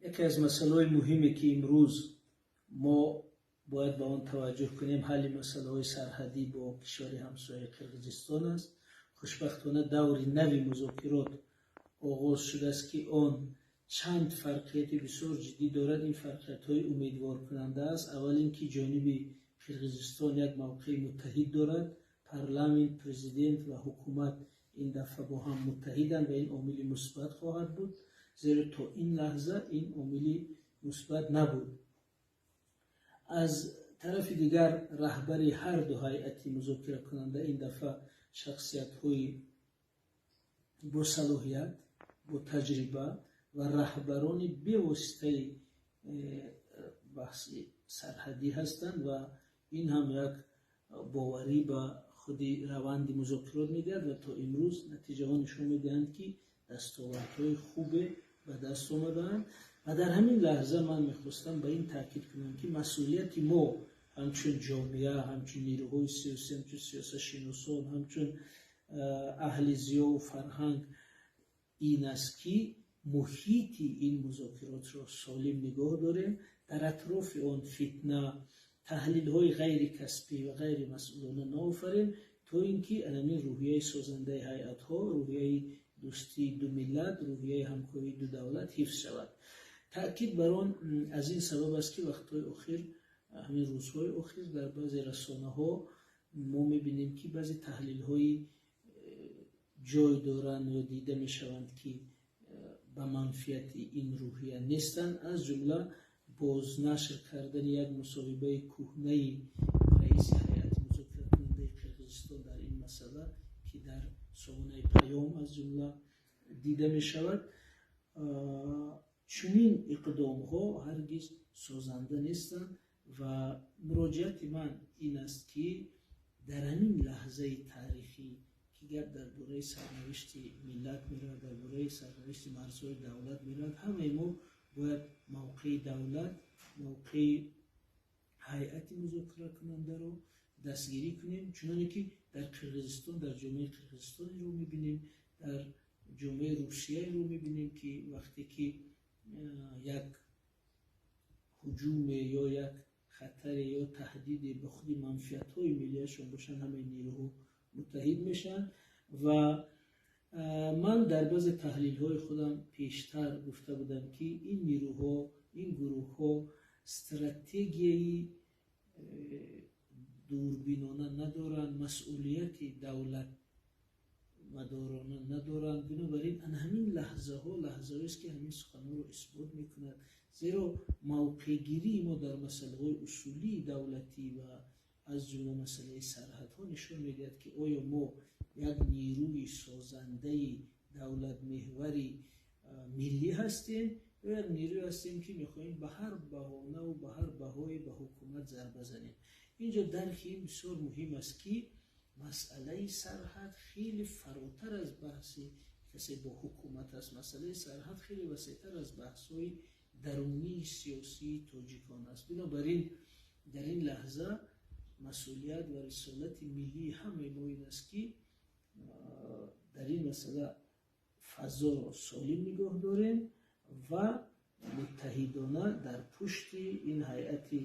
Яке аз масъалаҳои муҳиме, ки имрӯз мо бояд ба он таваҷҷӯҳ кунем, ҳалли масъалаҳои сарҳадӣ бо кишвари ҳамсояи Қирғизистон аст. Хушбахтона, даври нави музокирот оғоз шудааст, ки он чанд фарқияти бисёр ҷиддӣ дорад. Ин фарқиятҳои умедворкунанда аст. Аввал ин ки ҷониби Қирғизистон як мавқеи муттаҳид дорад. Парламент, президент ва ҳукумат ин дафъа бо ҳам муттаҳиданд ва ин омили мусбат хоҳад буд, зеро то ин лаҳза ин омили мусбат набуд. Аз тарафи дигар, раҳбари ҳар ду ҳайати музокиракунанда ин дафъа шахсиятҳои бо салоҳият, бо таҷриба ва раҳбарони бевоситаи баҳси сарҳадӣ ҳастанд ва ин ҳам як боварӣ ба худи раванди музокирот медиҳад. Ва то имрӯз натиҷаҳо нишон медиҳанд, ки дастовардҳои хубе ба даст омадаанд. Ва дар ҳамин лаҳза ман мехостам ба ин таъкид кунам, ки масъулияти мо ҳамчун ҷомеа, ҳамчун нерӯҳои сиёсӣ, ҳамчун сиёсатшиносон, ҳамчун аҳли зиёву фарҳанг ин аст, ки муҳити ин музокиротро солим нигоҳ дорем, дар атрофи он фитна, таҳлилҳои ғайрикасбӣ ва ғайримасъулона наофарем, то ин ки анамин рӯҳияи созандаи ҳайатҳо, рӯҳияи дӯстии ду миллат, рӯҳияи ҳамкории ду давлат ҳифз шавад. Таъкид бар он аз ин сабаб аст, ки вақтҳои охир, ҳамин рӯзҳои охир, дар баъзе расонаҳо мо мебинем, ки баъзе таҳлилҳои ҷой доранд ё дида мешаванд, ки ба манфиати ин рӯҳия нестанд, аз ҷумла бознашр кардани як мусоҳибаи кӯҳнаи раиси ҳайати музокиракунандаи Қирғизистон дар ин масъала, ки дар сомонаи Паём аз ҷумла дида мешавад. Чунин иқдомҳо ҳаргиз созанда нестанд ва муроҷиати ман ин аст, ки дар ҳамин лаҳзаи таърихӣ, ки гап дар бораи сарнавишти миллат меравад, дар бораи сарнавишти марзҳои давлат меравад, ҳамаи мо бояд мавқеи давлат, мавқеи ҳайати музокиракунандаро дастгирӣ кунем, чуноне ки дар Қирғизистон, дар ҷомеаи Қирғизистон инро мебинем, дар ҷомеаи Русия инро мебинем, ки вақте ки як ҳуҷуме ё як хатаре ё таҳдиде ба худи манфиатҳои миллиашон бошанд, ҳамаи нерӯҳо муттаҳид мешаванд. Ва ман дар баъзе таҳлилҳои худам пештар гуфта будам, ки ин нерӯҳо, ин гурӯҳҳо стратегияи дурбинона надоранд, масъулияти давлатмадорона надоранд. Бинобар ин ан ҳамин лаҳзаҳо лаҳзаҳоест, ки ҳамин суханҳоро исбот мекунад, зеро мавқеъгирии мо дар масъалаҳои усулии давлатӣ ва аз ҷумла масъалаи сарҳадҳо нишон медиҳад, ки оё мо як нерӯи созандаи давлатмеҳвари миллӣ ҳастем ё як нерӯе ҳастем, ки мехоҳем ба ҳар баҳонаву ба ҳар баҳое ба ҳукумат зарба занем. Инҷо дарки ин бисёр муҳим аст, ки масъалаи сарҳад хеле фаротар аз баҳси касе бо ҳукумат аст. Масъалаи сарҳад хеле васеътар аз баҳсҳои дарунии сиёсии тоҷикон аст. Бинобар ин дар ин лаҳза масъулият ва рисолати миллии ҳамаи мо ин аст, ки дар ин масъала фазоро солим нигоҳ дорем ва муттаҳидона дар пушти ин ҳайати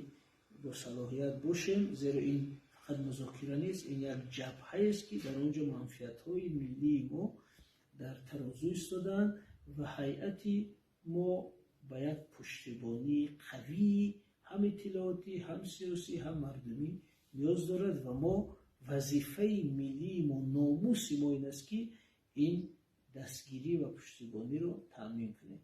босалоҳият бошем, зеро ин фақат музокира нест, ин як ҷабҳаест, ки дар он ҷо манфиатҳои миллии мо дар тарозу истодаанд ва ҳайати мо ба як пуштибонии қавии ҳам иттилоотӣ, ҳам сиёсӣ, ҳам мардумӣ ниёз дорад. Ва мо вазифаи миллии мо, номуси мо ин аст, ки ин дастгирӣ ва пуштибониро таъмин кунем.